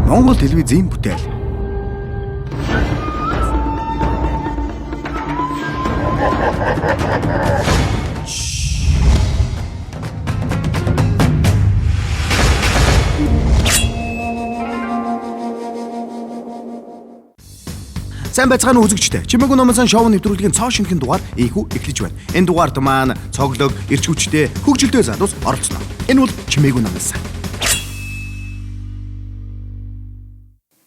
Монгол телевизийн бүтээл. Сайн байцгаана уу үзэгчдээ. Чимээгүй номсон шоу нэвтрүүлгийн цоо шинэхэн дугаар ийхүү эхлэж байна. Энэ дугаард маань цоглог, эрч хүчтэй, хөгжилтэй залуус оролцоно. Энэ бол Чимээгүй номсон.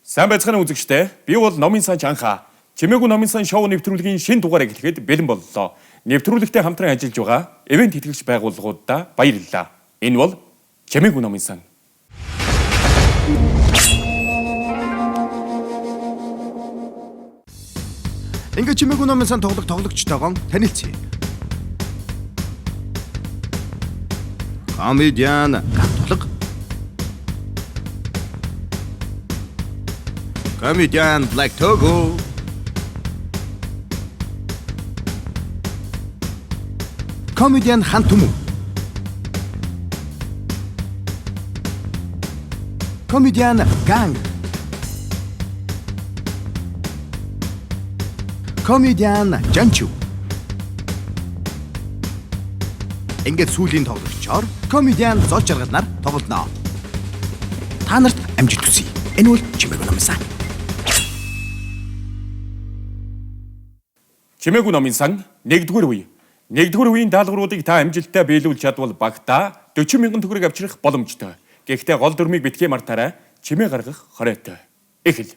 Сайн байцгаана уу үзэгчдээ. Би бол Номын сан Чанха. Чимээгүй Номын сан шоу нэвтрүүлгийн шинэ дугаар эхлэхэд бэлэн боллоо. Нэвтрүүлэгтээ хамтран ажиллаж байгаа ивент тэтгэгч байгууллагуудаа баярлалаа. Энэ бол Чимээгүй Номын сан. Ингээд Чимээгүй номын сан тоглог тоглогчтойгоон танилцъя. Комедиан Гантулга. Комедиан Black Togo. Комедиан Хан Түмүү. Комедиан Ганг. Комедиан Жанчу. Ингээд сүүлийн тоглогчоор комедиан Зол Жаргалнаар тоглоно. Та нарт амжилт хүсье. Энэ бол Чимээгүй номсон. Чимээгүй Номын сан 1-р үе. 1-р үеийн даалгавруудыг та амжилттай биелүүлж чадвал багтаа 40 мянган төгрөг авчрах боломжтой. Гэхдээ гол дүрмийг битгий мартаарай. Чимээ гаргах хориотой. Эхэл.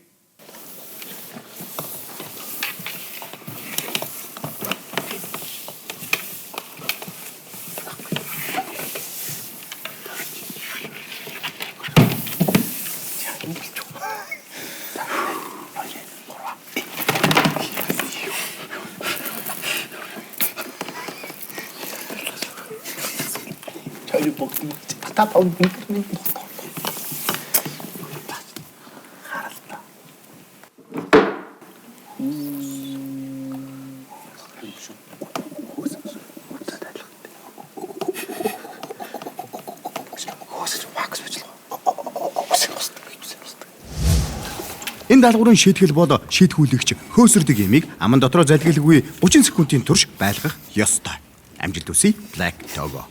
저희 먹 다 먹. Энэ даалгаврын шийтгэл бол шийтгүүлэгч хөөсөрдөг имийг аман дотроо залгилгүй 30 секундын турш байлгах ёстой. Амжилт хүсье. Black Togo.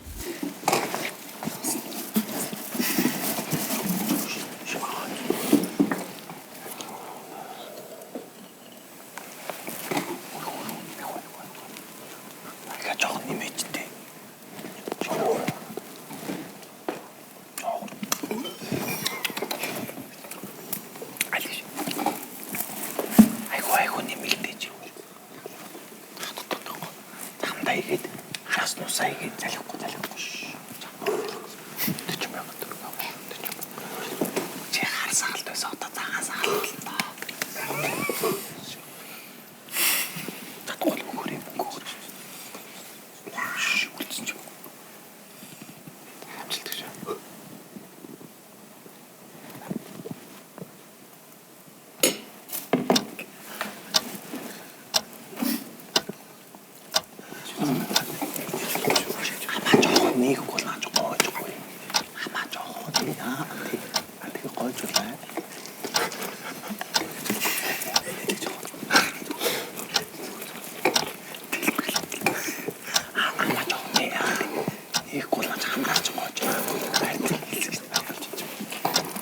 Ага жоохон нэмээчтэй. Айгу айгу нэмэлтэй чи. Хамдаа игээд хаас нусаа игээд залхихгүй залхихгүй. 40 мянган төгрөг авах. 40 мянга. Чи хар сахалт байсан одоо цагаан сахалт л та. Татгуул мөнгөөр юм мөнгөөр. Үлдсэн ч юм. Амжилт гэж. Хамаа жоох нэг бол наач гойж гоё. Хамаа жоох тий аа тий. Тэгээ гойж байна. Хамаа жоох нэг аа тий. Нэг бол наач хамгаач гойж.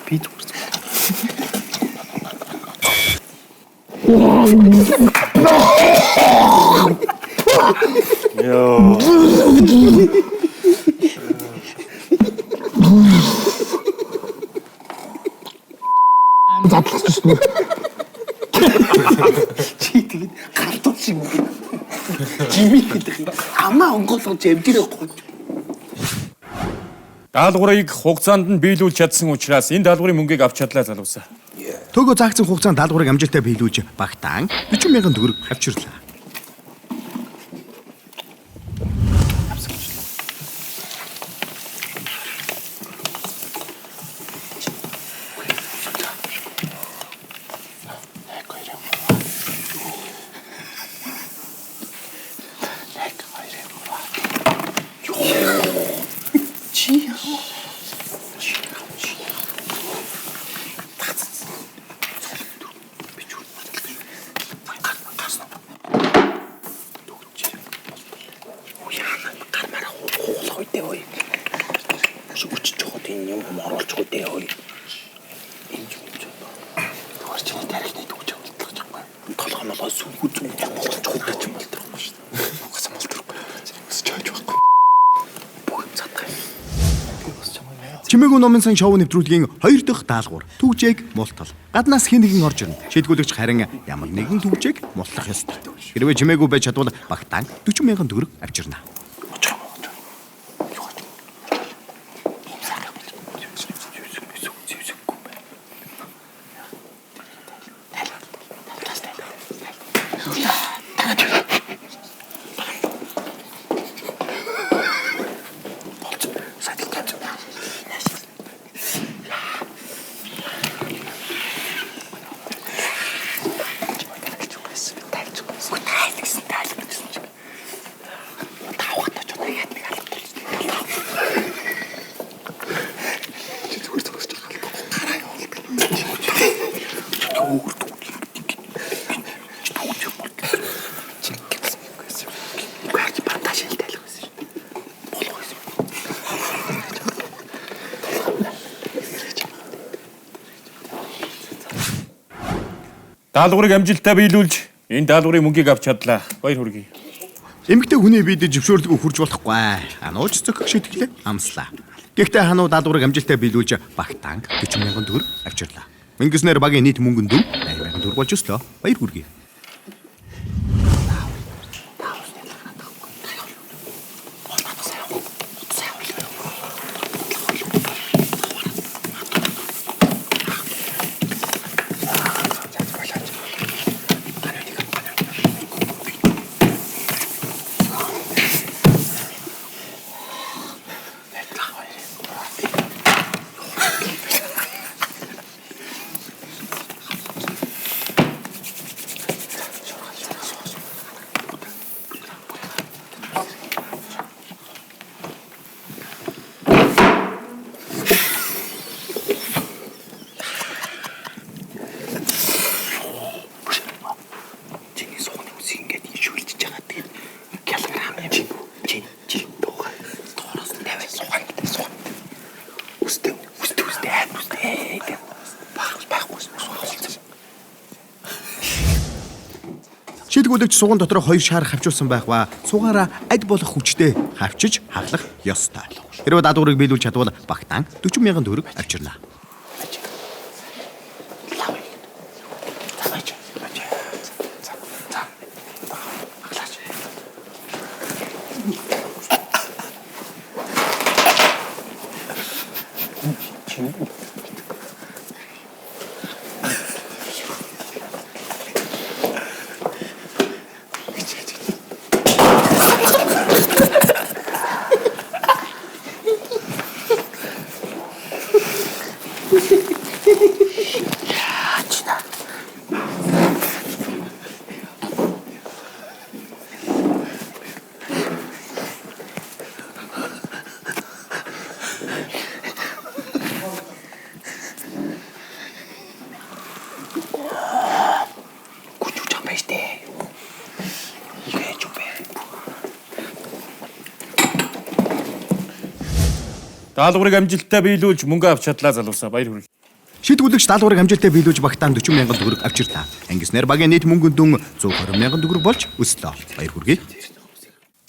Би зүгээр. Чи тэгээд галтуу шиг жимээ гэдэг юм. Амаа онгоолгож амжирээ гойж. Даалгаврыг хугацаанд нь биелүүлж чадсан учраас энэ даалгаврын мөнгийг авч чадлаа залуусаа. Төгөө заагдсан хугацаанд даалгаврыг амжилттай биелүүлж багтаан 40 мянган төгрөг авчирлаа. Чи. Ой. Энэ юм ч одоо. Зүгээр чиний тарихны төгж явуулах гэж байгаа юм. Толгой молгой сүнхүү зүг болчих юм болдрохгүй шүү дээ. Угсаа болдрохгүй. Өсч хойж байхгүй. Бүх юм задгаа юм. Би бас чамайг найз. Чимээгүй номын сан шоу нэвтрүүлгийн хоёр дахь даалгавар түгжээг мултал. Гаднаас хэн нэгэн орж ирнэ. Шийдгүүлэгч харин ямар нэгэн түгжээг мултлах ёстой. Хэрвээ чимээгүй байж чадвал багтаан 40,000 төгрөг авчирна. Очих юм уу? Юу очих? Ийм сайхан болж. Зэвсэггүй юм байна. Даалгаврыг амжилттай биелүүлж энэ даалгаврын мөнгийг авч чадлаа. Баяр хүргэе. Эмэгтэй хүний биед зөвшөөрлөг хүрч болохгүй. Ханууч зохих шийтгэлээ амслаа. Гэхдээ хануу даалгаврыг амжилттай биелүүлж багтаан 40,000 төгрөг авчирлаа. Ингэснээр багийн нийт мөнгөн дүн 80,000 төгрөг болж өслөө. Баяр хүргэе. Чиний суугны үсийг ингээд шүлжиж байгаа. Тэгээд килограмм юм чи. Чи чи дууга. Дугаараас нь 50 суугаа гэдэг суугаа. Үстэй үстэй үстэй аим үстэй гэдэг. Байхгүй байхгүй суугаа. Шийдгүүлэгч суган дотор хоёр шар хавчуулсан байх ба сугаараа аль болох хүчтэй хавчиж хаглах ёстой. Хэрвээ даалгаврыг биелүүлж чадвал багтаан 40,000 төгрөг авчирна. Гүч үч юм байна штэ. Юу юм бэ? Даалгаврыг амжилттай биелүүлж мөнгө авч чадлаа залуусаа. Баяр хүргэе. Шийдгүүлэгч даалгаврыг амжилттай биелүүлж багтаан 40,000 төгрөг авчирлаа. Ингэснээр багийн нийт мөнгөн дүн 120,000 төгрөг болж өслөө. Баяр хүргэе.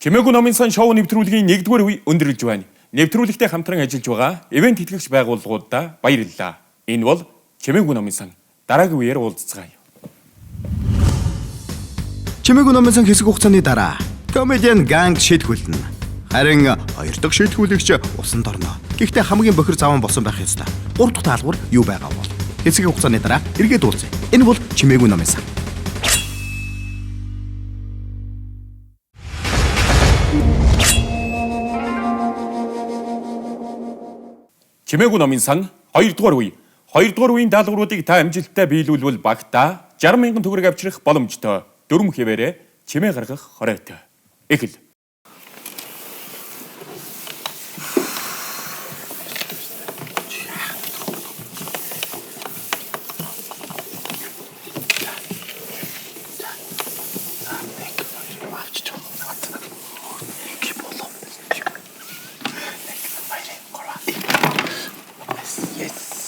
Чимээгүй номын сан шоу нэвтрүүлгийн 1-р үе өндөрлөж байна. Нэвтрүүлэгтэй хамтран ажиллаж байгаа ивент тэтгэгч байгууллагуудаа баярлалаа. Энэ бол Чимээгүй номын сан. Дараагийн үеэр уулзцгаая. Чимээгүй номын сан хэсэг хугацааны дараа Comedian Gang шийтгүүлнэ. Харин хоёр дахь шийтгүүлэгч усанд орно. Гэхдээ хамгийн бохир заван болсон байх ёстой. Гурав дахь даалгавар юу байгаа бол хэсэг хугацааны дараа эргээд уулзъя. Энэ бол Чимээгүй номын сан. Чимээгүй номын сан 2 дугаар үе. 2 дугаар үеийн даалгавруудыг та амжилттай биелүүлвэл багтаа 60,000 төгрөг авчрах боломжтой. Дөрвөн хэвээрээ чимээ гаргах хориотой. Эхэл. Yes.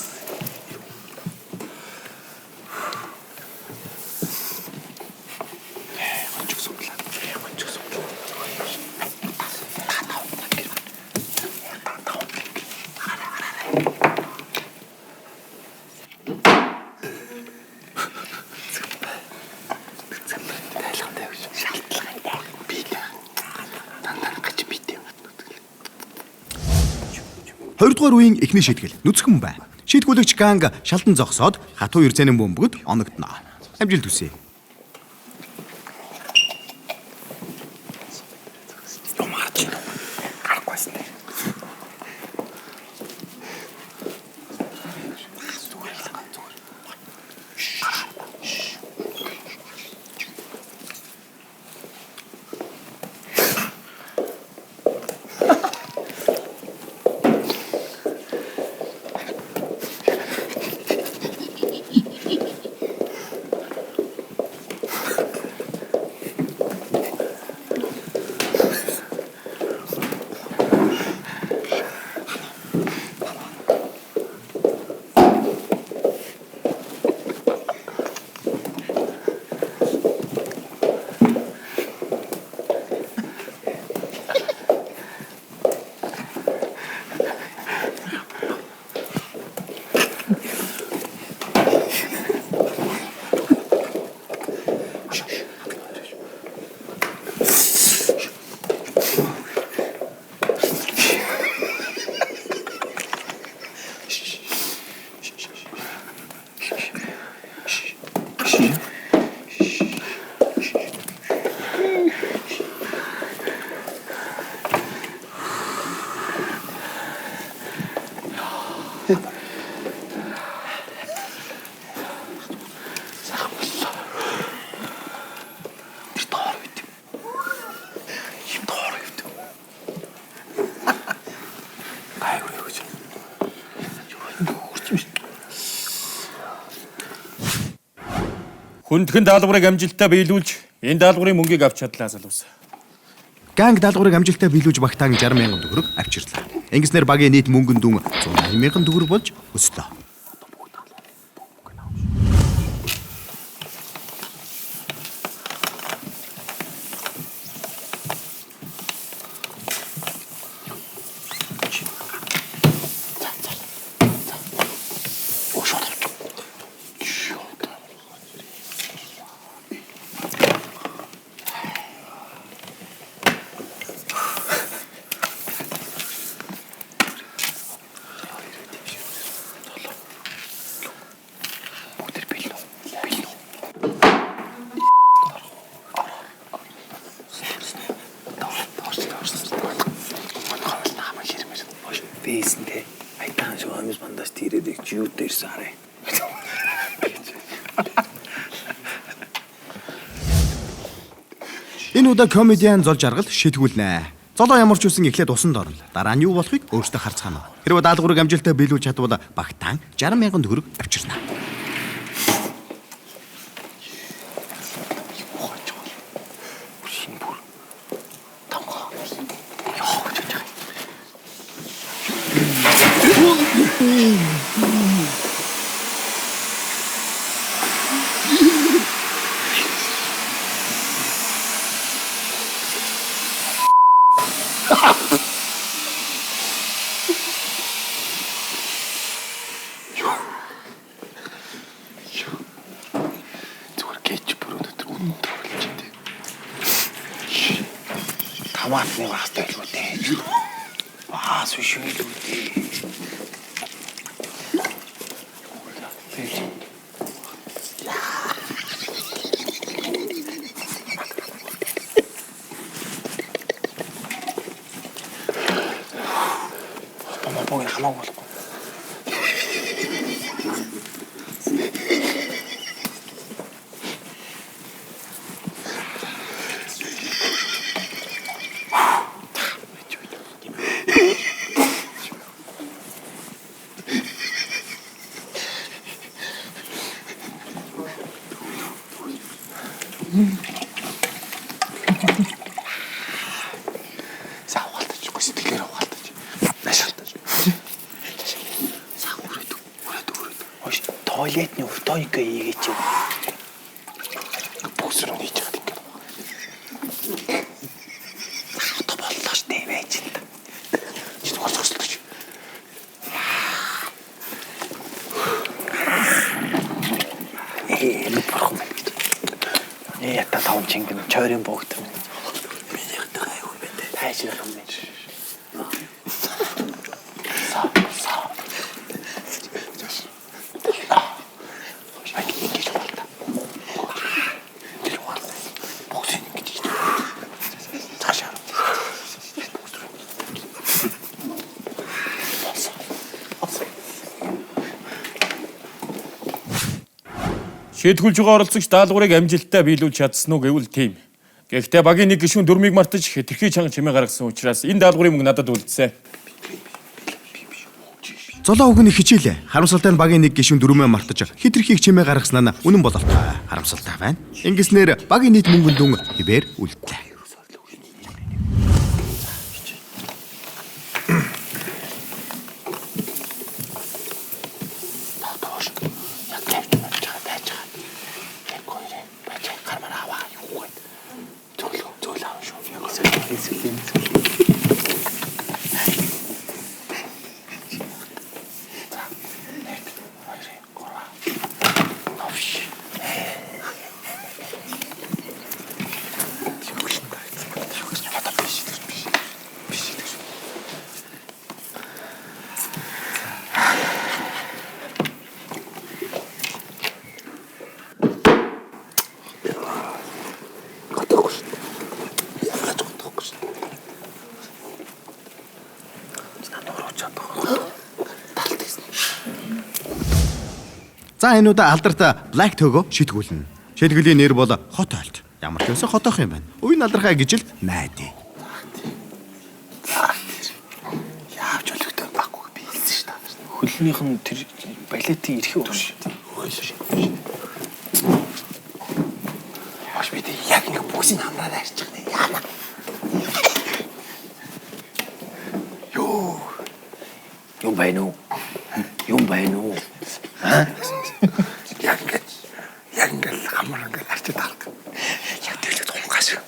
Гуравдугаар үеийн эхний шийтгэл нүцгэн бай. Шийтгүүлэгч Ганг шалдан зогсоод хатуу ерзээний бөмбөгд оногдно. Амжилт хүсье. Юм гарч ийн. Гарахгүй байсан дээ. Тэр доор байт юм. Им доор байт юм. Гайгүй юу гэж. Юу хурц юм шиг. Хүндхэн даалгаврыг амжилттай биелүүлж энэ даалгаврын мөнгийг авч чадлаа залуус. Ганг даалгаврыг амжилттай биелүүлж багтаан 60 мянган төгрөг авчирлаа. Ингэснээр багийн нийт мөнгөн дүн 180 мянган төгрөг болж өслөө. Оо шууд авчих. Шууд. Бүгд бэлэн үү? Бэлэн үү? Бийсэн те. Айтахан шиг хомс бандаж тийрээд их юутай ирсэн арай. Энэ удаа комедиан зол жаргал шитгүүлнэ. Золоо ямар ч үсэн эхлээд усанд орно. Дараа нь юу болохыг өөртөө харцгаана. Хэрвээ даалгаврыг амжилттай биелүүлж чадвал багтаан 60 мянган төгрөг авчирна. Шинэ бүр. Тамгаа. Яа гэж байгаа. Зүгээр кетчуп бүр өнөтөр үнэн төвлөж дээ. Томатны багтай байлгүй дээ. Аа сүш байлгүй дээ. Бомбог хамаагүй болохгүй. За угаалтаж, үгүй сэтгэлээр угаалтаж. Наашаалтаж. За өрөөд, өрөөд, өрөөд. Хойш тойлетны уртойко хийгээч. Бөксөр нь хийж байгаа юм. Одоо боллоо штэ байж энэ. Чи зүгээр зогсолтож. Ээ бурхан байна гэж. Ээ ята таван чингэн чойрын богд. Миний хатгаа аюу байна. Тайшрах юм байна. Шийтгүүлж байгаа оролцогч даалгаврыг амжилттай биелүүлж чадсан уу гэвэл тийм. Гэхдээ багийн нэг гишүүн дүрмийг мартаж хэтэрхий чанга чимээ гаргасан учраас энэ даалгаврын мөнгө надад үлдсэн. Золоо өгөх хичээлээ. Харамсалтай нь багийн нэг гишүүн дүрмээ мартаж хэтэрхий чимээ гаргаснаа нь үнэн бололтой. Харамсалтай байна. Ингэснээр багийн нийт мөнгөн дүн хэвээр үлдлээ. Доош. Яг тавьж байж байгаа байж байгаа. Яг хоёрын байж гармаар аваа юу гээд. Зөөлөө зөөл авах шүү. Яг сүлийн сүлийн сүлийн. За. 1 2 3 Новш. Одоо биш биш. Биш биш. Готохгүй шүү. Яаж готохгүй шүү. Наа нуруу чадахгүй. Талт гэсэн. За энэ удаа алдарт Black Togo шийтгүүлнэ. Шийтгэлийн нэр бол Хот ойлт. Ямар ч байсан хотоох юм байна. Уян алдархай гэж л найдаа. За тэр. Яавч өлөгтэй байхгүй би хэлсэн шүү дээ. Хөлнийх нь тэр балетын эрхээ өгш. Баш би тэг яг нэг бүсийг хамраад арчих нэ. Яана. Йоо. Юм байна уу? Юм байна уу? Яг ингээд яг ингээд хамар ингээд арчид алга. Яг тэглээд хунгаас юм.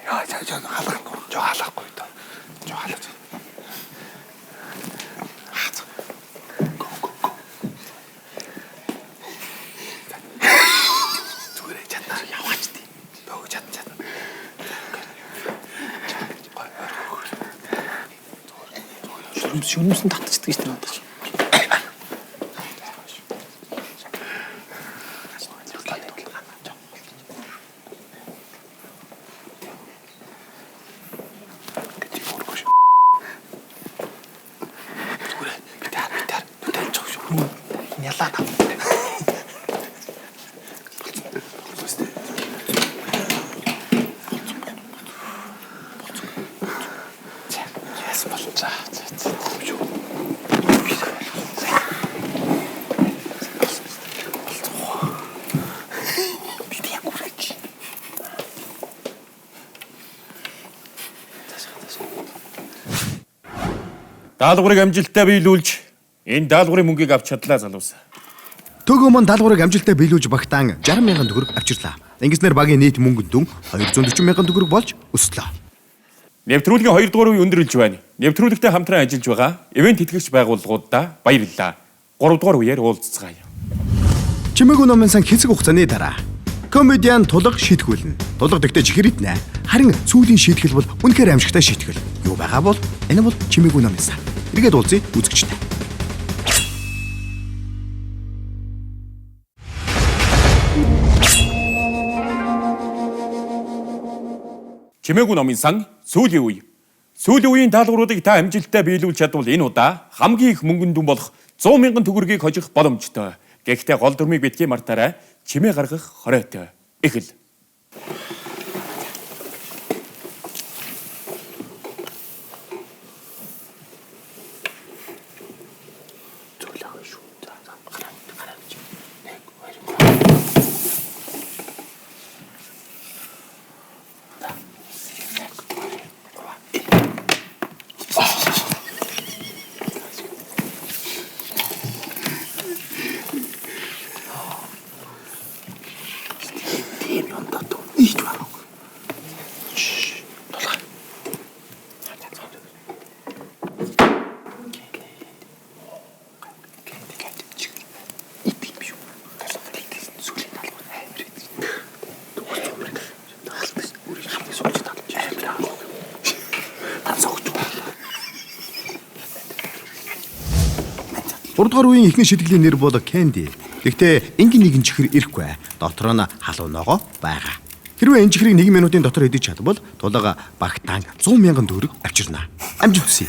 Яа, за за халах. Жоо халахгүй доо. Жоо халах. Го го го. Зүгээрээ чадна. Яваач тий. Бөг чадна чадна. Шүрмс шүрмсэн татчихдаг шүү дээ надад чи. Зүгээр би таар нүдэн цог шүү. Нялаа тав. За, яасан бол за за за. Шүү. Би тэг яг үрэж. Даалгаврыг амжилттай биелүүлж энэ даалгаврын мөнгийг авч чадлаа залуус. Төгөө мөн даалгаврыг амжилттай биелүүлж багтаан 60 мянган төгрөг авчирлаа. Ингэснээр багийн нийт мөнгөн дүн 240 мянган төгрөг болж өслөө. Нэвтрүүлгийн 2 дугаар үе өндөрлөж байна. Нэвтрүүлэгтэй хамтран ажиллаж байгаа ивент тэтгэгч байгууллагуудаа баярлалаа. 3 дугаар үеэр уулзцгаая. Чимээгүй номын сан хэсэг хугацааны дараа комедиан Тулга шийтгүүлнэ. Тулга тэгтээ чихэр иднэ. Харин сүүлийн шийтгэл бол үнэхээр аимшигтай шийтгэл. Юу байгаа бол энэ бол чимээгүй номын сан. Эргээд уулзъя үзэгчтэй. Чимээгүй номын сан сүүлийн үе. Сүүлийн үеийн даалгавруудыг та амжилттай биелүүлж чадвал энэ удаа хамгийн их мөнгөн дүн болох 100 мянган төгрөгийг хожих боломжтой. Гэхдээ гол дүрмийг битгий мартаарай. Чимээ гаргах хориотой. Эхэл. Зөөл авах шүү. За за гараа гараа гэж. 1 2 3. За. 1 2 3. Тийм юм даа. Ийч байна. Тулгаа. 3 дугаар үеийн эхний шийтгэлийн нэр бол Candy. Гэхдээ энгийн нэгэн чихэр ирэхгүй. Дотор нь халуун ногоо байгаа. Хэрвээ энэ чихрийг 1 минутын дотор идэж чадвал тулга багтаан 100 мянган төгрөг авчирна. Амжилт хүсье.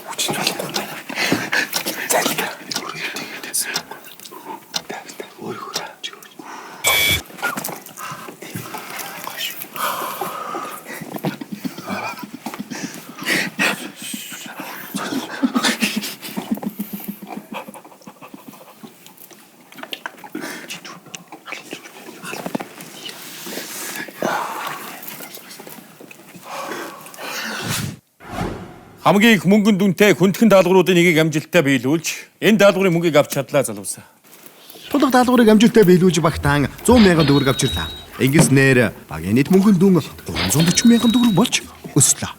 Хүчинж болохгүй байна. Зайлгаа. Өөр өөр. Хамгийн их мөнгөн дүнтэй хүндхэн даалгавруудын нэгийг амжилттай биелүүлж, энэ даалгаврын мөнгийг авч чадлаа залуусаа. Тулах даалгаврыг амжилттай биелүүлж багтаан 100 мянган төгрөг авчирлаа. Ингэснээр багийн нийт мөнгөн дүн 340 мянган төгрөг болж өслөө.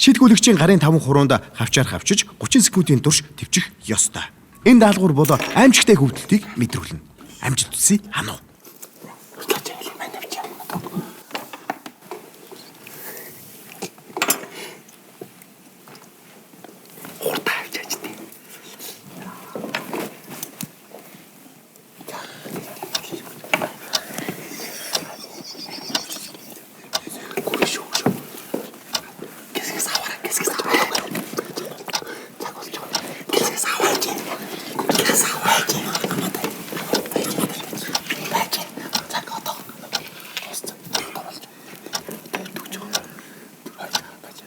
Шилгүүлэгчийн гарын 5 хуруунд хавчаар хавчиж 30 секундын турш төвчих ёстой. Энэ даалгавар бол аимшигтай хөвдөлтийг мэдрүүлнэ. Амжилт хүсье хануу. Хурдан авчаач тий. Гүр шүү шүү. Гэсгээс аваарай, гэсгээс аваарай. Цаг болж байгаа. Гэсгээс аваарай. Гэсгээс аваарай. Байж. Цаг одоо. Дууссан. Одоо болж. Дүүж байгаа. Байж. Байж.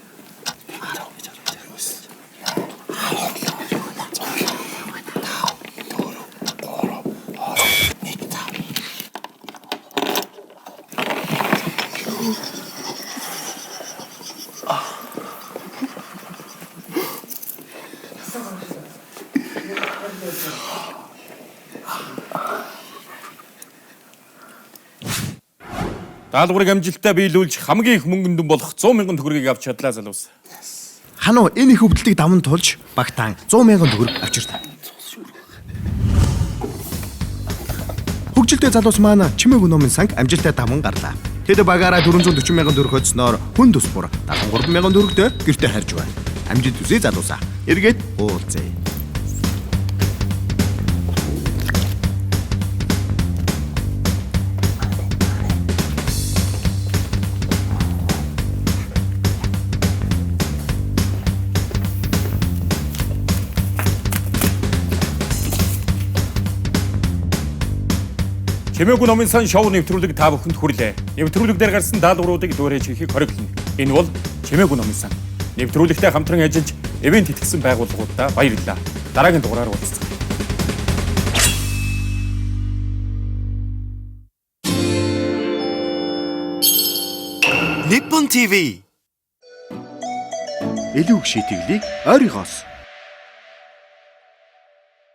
Даалгаврыг амжилттай биелүүлж хамгийн их мөнгөн дүн болох 100 мянган төгрөгийг авч чадлаа залуусаа. Хануу энэ их хөвдөлтийг даван тулж багтаан 100 мянган төгрөг авчирлаа. Хөгжилтэй залуус маань чимээгүй номын санг амжилттай даван гарлаа. Тэд багаараа 440 мянган төгрөг хоцсноор хүн тус бүр 73 мянган төгрөгтэй гэртээ харж байна. Амжилт хүсье залуусаа. Эргээд уулзъя. Чимээгүй номын сан шоу нэвтрүүлэг та бүхэнд хүрлээ. Нэвтрүүлэг дээр гарсан даалгавруудыг дуурайж хийхийг хориглоно. Энэ бол Чимээгүй номын сан. Нэвтрүүлэгтэй хамтран ажиллаж ивент итгэсэн байгууллагуудаа баярлалаа. Дараагийн дугаараар уулзцгаая. Nippon TV Илүү их шийтгэлийг ойрхоос